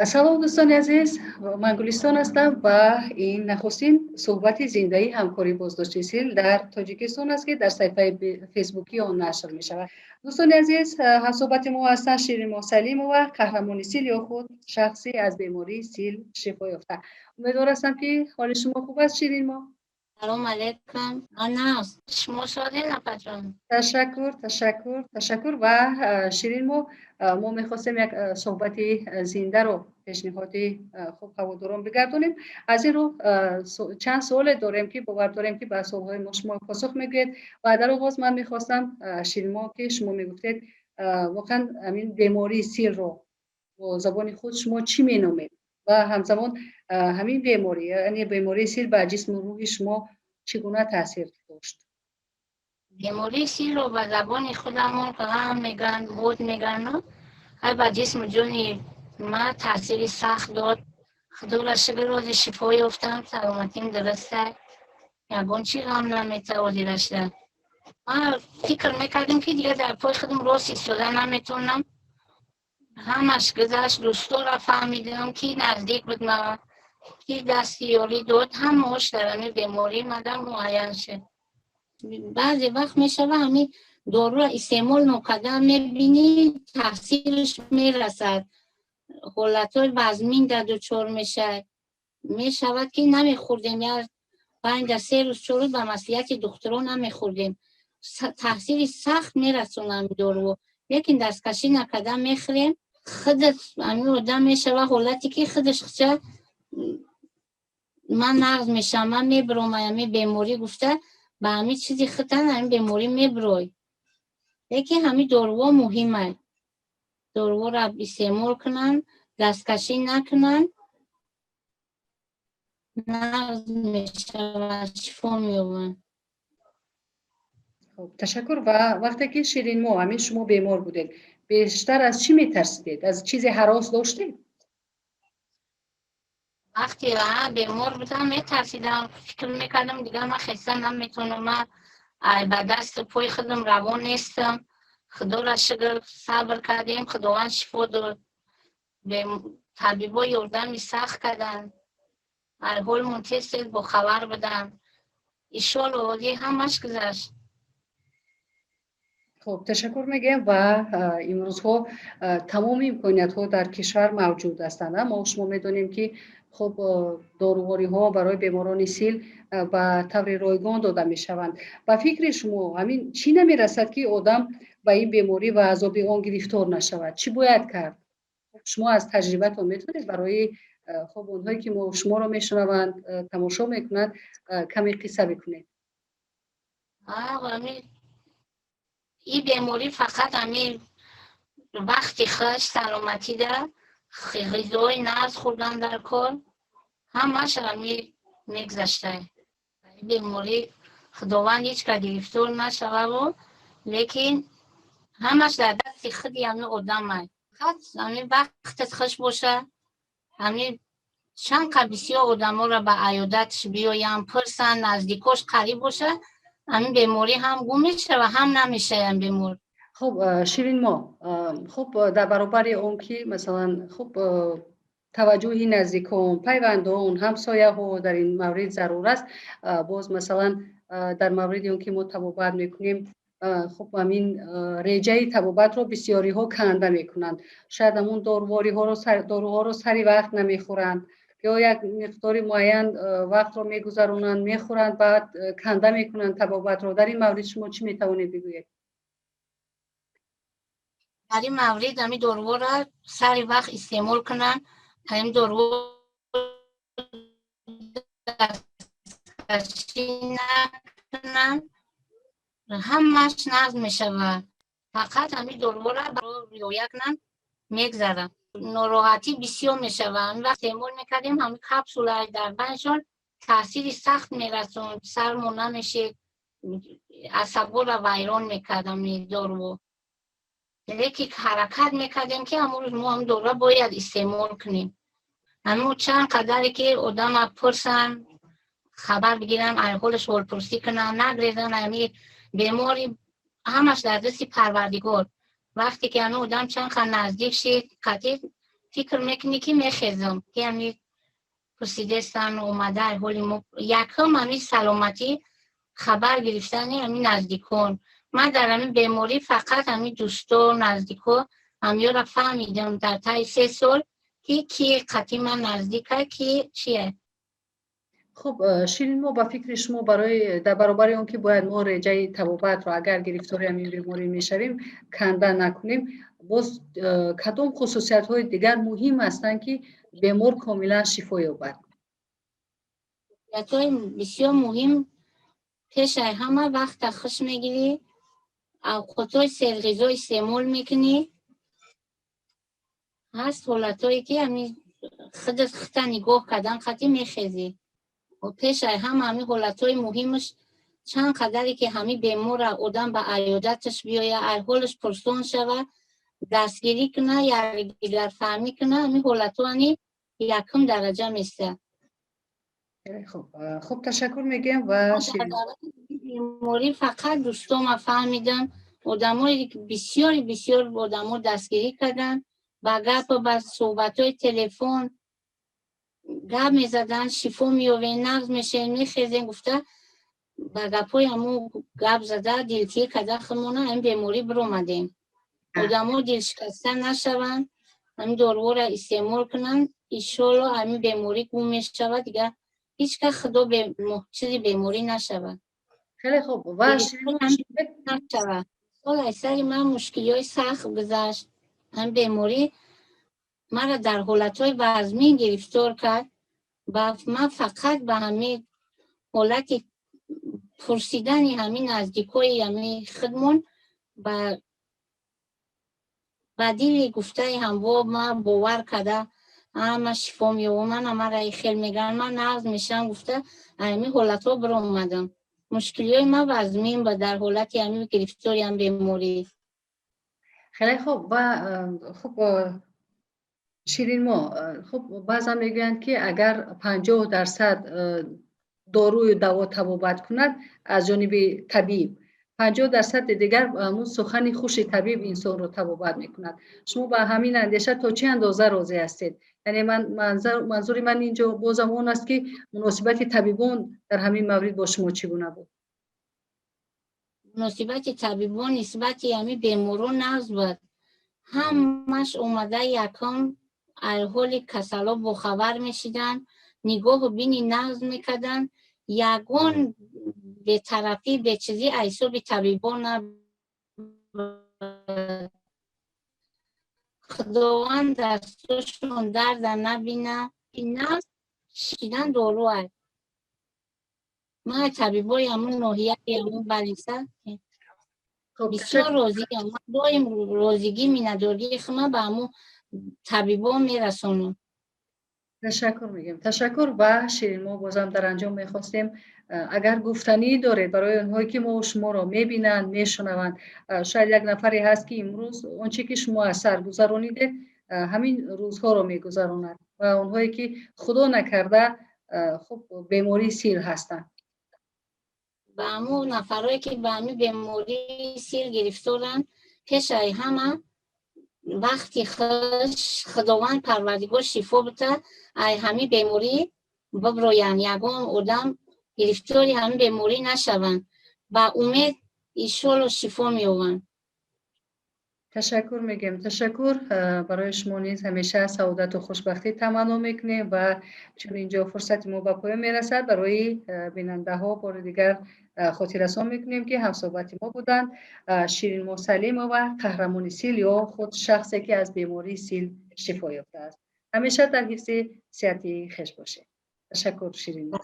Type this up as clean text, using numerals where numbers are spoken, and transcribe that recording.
Салом, дӯстони азиз, ман Гулистон ҳастам ва ин нахустин суҳбати зиндаи ҳамкории боздошти сил дар Тоҷикистон аст, ки дар саҳифаи фейсбукии он нашр мешавад. Дӯстони азиз, ҳамсуҳбати мо ҳастанд Ширинмо Салимова, қаҳрамони сил ё худ шахсе аз бемории сил шифо ёфта. Умедвор ҳастам, ки ҳоли шумо хуб аст, Ширинмо. Салом алейкум. Ана, шумо шодед, апаҷон? Ташаккур, ташаккур, ташаккур. Ва Ширинмо, мо мехостем як суҳбати зиндаро пешниҳоди хуб ҳаводорон бигардонем. Аз ин рӯ чанд суоле дорем, ки бовар дорем, ки ба суолҳои мо шумо посух мегӯед. Ва дар оғоз ман мехостам, Ширинмо, ки шумо мегуфтед, воқеан ҳамин бемории силро бо забони худ шумо чӣ меномед ва ҳамзамон ҳамин беморӣ, яъне бемории сил, ба ҷисму рӯҳи шумо чӣ гуна таъсир дошт? Бемории силро ба забони худамон ғам мегӯянд, буд мегӯянд. Ай, ба ҷисму ҷони ма таъсири сахт дод. Худоро шукр, рӯзи шифо ёфтам, саломатим дуруста, ягон чӣ ғам наметавонирашда. Ман фикр мекардем, ки дигар дар пои худам рост истода наметавонам. Ҳамаш гузашт, дӯстора фаҳмидам, ки наздик буд ма, ки дасти ёрӣ дод, ҳамаош дар ҳамин беморӣ мада муайян шуд. Баъзе вақт мешава, ҳамин доруро истеъмол нокарда мебинӣ, таъсираш мерасад, ҳолатҳои вазмин дар дучор мешавад. Мешавад, ки намехӯрдем, як 5, 3 рӯз, 4 рӯз ба маслиҳати духтурон намехӯрдем, таъсири сахт мерасонад доруо, лекин дасткашӣ накарда мехӯрем. Худат ҳамин одам мешава ҳолате, ки худаш хча ман нағз мешавам, ман мебуром ҳамин беморӣ гуфта, ба ҳамин чизи худтан ҳамин беморӣ мебурой. Лекин ҳамин доруҳо муҳиманд, доруҳоро истеъмол кунанд, дасткашӣ накунанд, нағз мешавад, шифо меёбанд. Хуб, ташаккур. Ва вақте ки, Ширинмо, ҳамин шумо бемор будед, бештар аз чӣ метарсидед? Аз чизе ҳарос доштед? Вақте бемор будам, метарсидам, фикр мекардам, дигар ман хеста наметавонам, ман ба дасту пои худам равон нестам. Худоро шукр, сабр кардем, Худованд шифо дод. Табибо ёрдами сахт карданд, ҳолмон тез тез бохабар буданд. Иншолло, ҳозир ҳамаш гузашт. Хуб, ташаккур мегӯем. Ва имрӯзҳо тамоми имкониятҳо дар кишвар мавҷуд ҳастанд. Мо шумо медонем, ки хуб, дорувориҳо барои беморони сил ба таври ройгон дода мешаванд. Ба фикри шумо, ҳамин чӣ намерасад, ки одам ба ин беморӣ ва азоби он гирифтор нашавад? Чӣ бояд кард? Шумо аз таҷрибатон метавонед барои хуб, онҳое ки мо шуморо мешунаванд, тамошо мекунанд, каме қисса бикунед. Ин беморӣ фақат ҳамин вақти хуш, саломатида, ғизои нағз хӯрдан дар кор, ҳамаш ҳамин мегузашта. Беморӣ Худованд ҳеҷ кас гирифтор нашававу, лекин ҳамаш дар дасти худи ҳамин одамай. Фақат ҳамин вақтат хуш боша. Ҳамин чанд қа бисёр одаморо ба аёдатш биёянд, пурсанд, наздикош қариб боша, ҳамин беморӣ ҳам гум мешава, ҳам намешавад бемор. Хуб, Ширинмо, хуб, дар баробари он ки, масалан, хуб, таваҷҷӯҳи наздикон, пайвандон, ҳамсояҳо дар ин маврид зарур аст, боз, масалан, дар мавриди он ки мо табобат мекунем, хуб, ҳамин реҷаи табобатро бисёриҳо канда мекунанд. Шояд ҳамун доруҳоро сари вақт намехӯранд ё як миқдори муайян вақтро мегузаронанд, мехӯранд, баъд канда мекунанд табобатро. Дар ин маврид шумо чӣ метавонед бигӯед? Дар ин маврид ҳамин доруҳоро сари вақт истеъмол кунанд, ҳамин доруҳо дасткашӣ накунанд, ҳамаш нағз мешавад. Фақат ҳамин доруҳоро риоя кунанд, мегзарад. Нороҳатӣ бисёр мешавад. Ҳамин вақт истеъмол мекардем, ҳамин капсулаи дар байншон таъсири сахт мерасонд, сармон намешед, асабҳоро вайрон мекард ҳамин доруҳо. Лекин ҳаракат мекардем, ки ҳамон рӯз мо ҳамин доруро бояд истеъмол кунем. Ҳамин чанд қадаре ки одама пурсанд, хабар бигиранд, ҳолаш ҳолпурсӣ кунанд, нагрезанд. Ҳамин бемори ҳамаш дар дасти Парвардигор. Вақте ки ҳамин одам чанд қад наздик шид, қатъи Фикр мекунӣ, ки мехезам, ки ҳами пурсидестан омада ҳоли мо. Якум ҳами саломатӣ хабар гирифтани ҳами наздикон. Ман дар ҳами беморӣ фақат ҳами дӯсто, наздико ҳамёра фаҳмидам дар таи 3 сол, ки ки қати ман наздика, ки чие. Хуб, Ширинмо, ба фикри шумо, барои дар баробари он ки бояд мо реҷаи табобатро, агар гирифтори ҳамин беморӣ мешавем, канда накунем, боз кадом хусусиятҳои дигар муҳим ҳастанд, ки бемор комилан шифо ёбад? Хусусиятҳои бисёр муҳим: пешаи ҳама вақта хуш мегирӣ, авқотҳои серғизо истеъмол мекунӣ. Ҳаст ҳолатҳое, ки ҳами худат худта нигоҳ кардан қати мехезӣ. Пешаи ҳама ҳами ҳолатҳои муҳимаш, чанд қадаре ки ҳами бемора одам ба аёдаташ биёя, ҳолаш пурсон шава, дастгирӣ куна, якдигарфаҳмӣ куна, ҳами ҳолатҳо ани якум дараҷа места. Хуб, ташаккур мегӯям ва Беморӣ фақат дӯстома фаҳмидам, одамое бисёри бисёр одамо дастгирӣ карданд ба гапу ба суҳбатҳои телефон гап мезаданд, шифо меёвем, нағз мешавем, мехезем гуфта, ба гапҳои ҳамо гап зада, дилтир карда худмона ҳамин беморӣ биромадем. Одамо дилшикаста нашаванд, ҳамин доруҳоро истеъмол кунанд, иншоалло, ҳамин беморӣ гум мешавад. Дигар ҳеҷ кас худо чизи беморӣ нашавад. Хеле хуб ва Нашавад. Сол аз сари ман мушкилиҳои сахт гузашт. Ҳамин беморӣ маро дар ҳолатҳои вазмин гирифтор кард ва ман фақат ба ҳамин ҳолати пурсидани ҳамин наздикои ҳамин худмон, ба дили гуфтаи ҳамво ман бовар карда, ама шифо меёбам, мана мара хел мегӯянд, ман нағз мешавам гуфта, ҳамин ҳолатҳо биромадам. Мушкилиҳои ман вазмин ба дар ҳолати ҳамин гирифтори ҳам беморӣ. Хеле хуб ва хуб, Ширинмо, хуб, баъзан мегӯянд, ки агар 50% дорую даво табобат кунад аз ҷониби табиб, 50%-и дигар ҳамун сухани хуши табиб инсонро табобат мекунад. Шумо ба ҳамин андеша то чӣ андоза розӣ ҳастед? Яъне ман манзури ман инҷо бозам он аст, ки муносибати табибон дар ҳамин маврид бо шумо чӣ гуна буд? Муносибати табибон нисбати ҳамин беморон нағз буд. Ҳамаш омада якум ҳоли касало бохабар мешиданд, нигоҳу бини нағз мекарданд. Ягон бетарафӣ, бечизӣ аз ҳисоби табибон набуд. Худованд дастошон дарда набина. Нағз шидан дору аст. Ман табибои ҳамун ноҳияи ҳамун балиса бисёр розиам. Ман доим розигӣ, миннатдории худма ба ҳамун табибон мерасонам. Ташаккур мегӯем, ташаккур. Ва Ширинмо, бозам дар анҷом мехостем, агар гуфтанӣ доред барои онҳое, ки мо шуморо мебинанд, мешунаванд. Шояд як нафаре ҳаст, ки имрӯз он че ки шумо аз сар гузаронидед, ҳамин рӯзҳоро мегузаронад ва онҳое ки, худо накарда, хуб, бемории сил ҳастанд. Ба ҳамун нафарое, ки ба ҳамин бемории сил гирифторанд, пешаи ҳама вақти хуш Худованд Парвардигор шифо бита, ай ҳамин беморӣ биброянд, ягон одам гирифтори ҳамин беморӣ нашаванд. Ба умед, иншоалло, шифо меёбанд. Ташаккур мегӯем, ташаккур. Барои шумо низ ҳамеша саодату хушбахтӣ таманно мекунем. Ва чун инҷо фурсати мо ба поён мерасад, барои бинандаҳо бори дигар хотиррасон мекунем, ки ҳамсӯҳбати мо буданд Ширинмо Салимова, қаҳрамони сил ё худ шахсе, ки аз бемории сил шифо ёфтааст. Ҳамеша дар ҳифзи сиҳати хеш бошед. Ташаккур, Ширинмо.